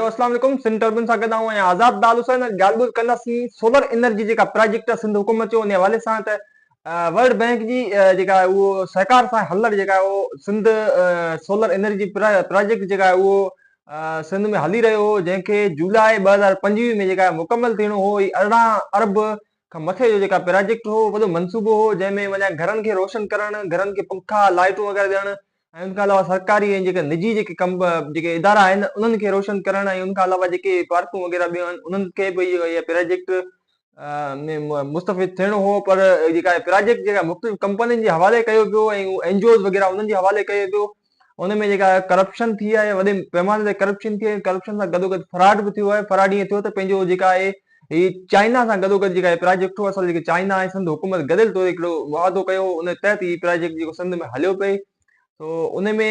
Hello اسلام عليڪم Sindh Tribune سان گڏ آئون آهيان آزاد دال حسين اڄ ڳالهه ٻولهه ڪنداسين سولر انرجي جيڪا پراجيڪٽ آهي سنڌ حڪومت جو ان حوالي سان ته ورلڊ بينڪ جي جيڪا آهي اهو سهڪار سان هلندڙ جيڪا آهي اهو سنڌ سولر انرجي پراجيڪٽ جيڪا آهي اهو سنڌ ۾ هلي رهيو هو جنهن کي جولاء 2025 ۾ جيڪا مڪمل ٿيڻو هو هي 18 ارب کان مٿي جو جيڪا پراجيڪٽ هو وڏو منصوبو هو جنهن ۾ معنيٰ گهرن کي روشن ڪرڻ گهرن کي پنکا لائٽون وغيره ڏيڻ ۽ ان کان علاوه سرڪاري ۽ جيڪي نجي جيڪي ڪم جيڪي ادارا آهن انهن کي روشن ڪرڻ ۽ ان کان علاوه جيڪي پارڪون وغيره ٻيون آهن انهن کي به اهو پراجيڪٽ ۾ مستفيد ٿيڻو هو پر جيڪا پراجيڪٽ جيڪا مختلف ڪمپنين جي حوالي ڪيو ويو ۽ اين جي اوز وغيره انهن جي حوالي ڪيو ويو ان ۾ جيڪا ڪرپشن ٿي آهي وڏي پيماني تي ڪرپشن ٿي آهي ڪرپشن سان گڏو گڏ فراڊ به ٿيو آهي فراڊ ائين ٿيو ته پنهنجو جيڪا آهي هي چائنا سان گڏو گڏ جيڪا پراجيڪٽ هو اصل جيڪي چائنا ۽ سنڌ حڪومت گڏيل طور هڪڙو معاهدو ڪيو ان تحت هي پراجيڪٽ جيڪو سنڌ ۾ هليو پئي تو ان ۾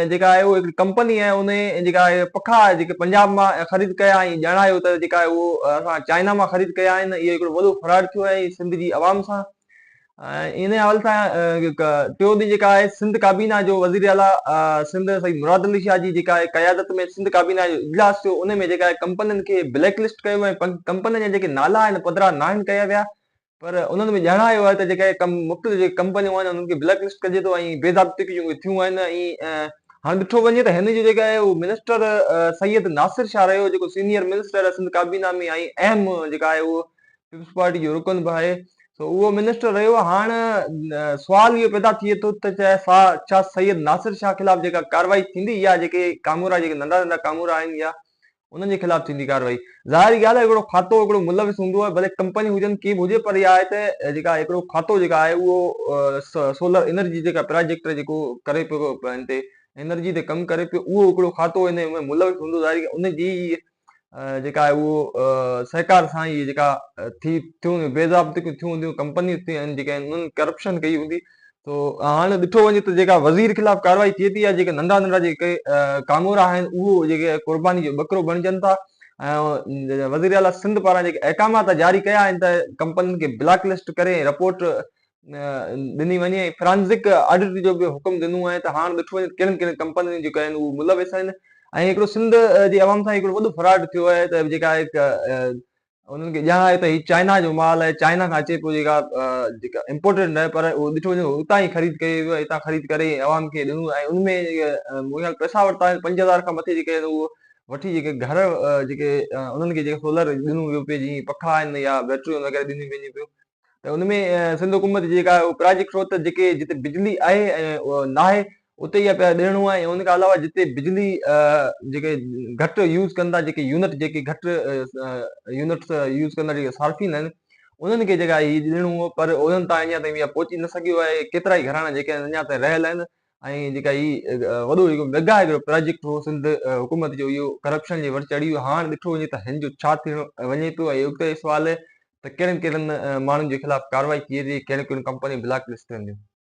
جيڪا آهي اهو هڪڙي ڪمپني آهي ان جيڪا آهي پکا جيڪي پنجاب مان خريد ڪيا ۽ ڄاڻايو ته جيڪا آهي اهو اسان چائنا مان خريد ڪيا آهن اهو هڪڙو وڏو فراڊ ٿيو آهي سنڌ جي عوام سان ۽ ان حوالي سان ٽيون ڏينهن جيڪا آهي سنڌ ڪابينا جو وزير اعليٰ سنڌ سيد مراد علي شاهه جي جيڪا آهي قيادت ۾ سنڌ ڪابينا جو اجلاس ٿيو ان ۾ جيڪا آهي ڪمپنين کي بليڪ لسٽ ڪيو ۽ ڪمپنين جا جيڪي نالا آهن پڌرا ناهن ڪيا ويا پر انهن ۾ ڄاڻايو آهي ته جيڪي ڪم مختلف جيڪي ڪمپنيون آهن انهن کي بليڪ لسٽ ڪجي ٿو ۽ بي ضابطگيون جيڪي ٿيون آهن ۽ هاڻي ڏٺو وڃي ته هن جو جيڪا آهي اهو منسٽر سيد ناصر شاهه رهيو جيڪو سينيئر منسٽر آهي سنڌ ڪابينا ۾ ۽ اهم جيڪا آهي اهو پيپلز پارٽي جو رڪن به آهي سو اهو منسٽر رهيو هاڻ سوال اهو پيدا ٿئي ٿو ته ڇا سيد ناصر شاهه خلاف جيڪا ڪارروائي ٿيندي يا جيڪي ڪامورا جيڪي ننڍا ننڍا ڪامورا آهن يا انهن جي خلاف ٿيندي ڪارروائي. ظاهري ڳالهه آهي هڪڙو کاتو هڪڙو ملوث هوندو آهي ڀلي ڪمپني هجن ڪي به هجي پر اها آهي ته جيڪا هڪڙو کاتو جيڪا آهي اهو سولر انرجي جيڪا پراجيڪٽ جيڪو ڪري پيو ان تي انرجي تي ڪم ڪري پيو اهو هڪڙو کاتو ان ۾ ملوث هوندو ظاهري ان جي جيڪا آهي اهو سهڪار سان ئي جيڪا ٿي ٿيون بي ضابطگيون ٿيون هونديون ڪمپنيون ٿيون آهن جيڪي انهن ڪرپشن ڪئي هوندي تو هاڻ ڏٺو وڃي ته جيڪا وزير خلاف ڪارروائي ٿئي ٿي يا جيڪي ننڍا ننڍا جيڪي ڪامورا آهن اهو جيڪي قرباني جو ٻڪرو بڻجن ٿا ۽ وزير اعليٰ سنڌ پاران جيڪي احڪامات جاري ڪيا آهن ته ڪمپنين کي بليڪ لسٽ ڪري ۽ رپورٽ ڏني وڃي ۽ فرانزڪ آڊٽ جو به حڪم ڏنو آهي ته هاڻ ڏٺو وڃي ته ڪهڙين ڪهڙين ڪمپنين جيڪي آهن اهو ملوث آهن ۽ هڪڙو سنڌ جي عوام سان هڪڙو وڏو فراڊ ٿيو آهي ته جيڪا هڪ انهن کي ڄاڻ آهي ته هي چائنا جو مال آهي چائنا کان اچي پيو جيڪا جيڪا امپورٽيڊ نه پر اهو ڏٺو وڃي اتان ئي خريد ڪئي ويو اتان خريد ڪري عوام کي ڏنو ۽ ان ۾ مون خيال پئسا ورتا آهن 5000 کان مٿي جيڪي آهن اهو وٺي جيڪي گهر جيڪي انهن کي جيڪي سولر ڏنو ويو پئي جيئن پکا آهن يا بيٽريون وغيره ڏنيون وڃي پيون ته ان ۾ سنڌ حڪومت جي جيڪا پراجيڪٽ هو ته جيڪي جتي بجلي آهي ۽ ناهي اتي اها پيا ڏيڻو آهي ۽ ان کان علاوه جتي بجلي جيڪي گهٽ يوز ڪن ٿا جيڪي يونٽ جيڪي گهٽ يونٽس يوز ڪندڙ جيڪي صارفين آهن انهن کي جيڪا هي ڏيڻو هو پر انهن تائين اڃا تائين اها پهچي نه سگهيو آهي ڪيترا ئي گهراڻا جيڪي آهن اڃا تائين رهيل آهن ۽ جيڪا هي وڏو هڪ ميگا هڪڙو پراجيڪٽ هو سنڌ حڪومت جو اهو ڪرپشن جي ور چڙهي ويو هاڻ ڏٺو وڃي ته هن جو ڇا ٿيڻ وڃي پيو ۽ اڳتي سوال ته ڪهڙن ڪهڙن ماڻهن جي خلاف ڪارروائي ٿئي ٿي ڪهڙيون ڪهڙيون ڪمپنيون بليڪ لسٽ ٿين ٿيون.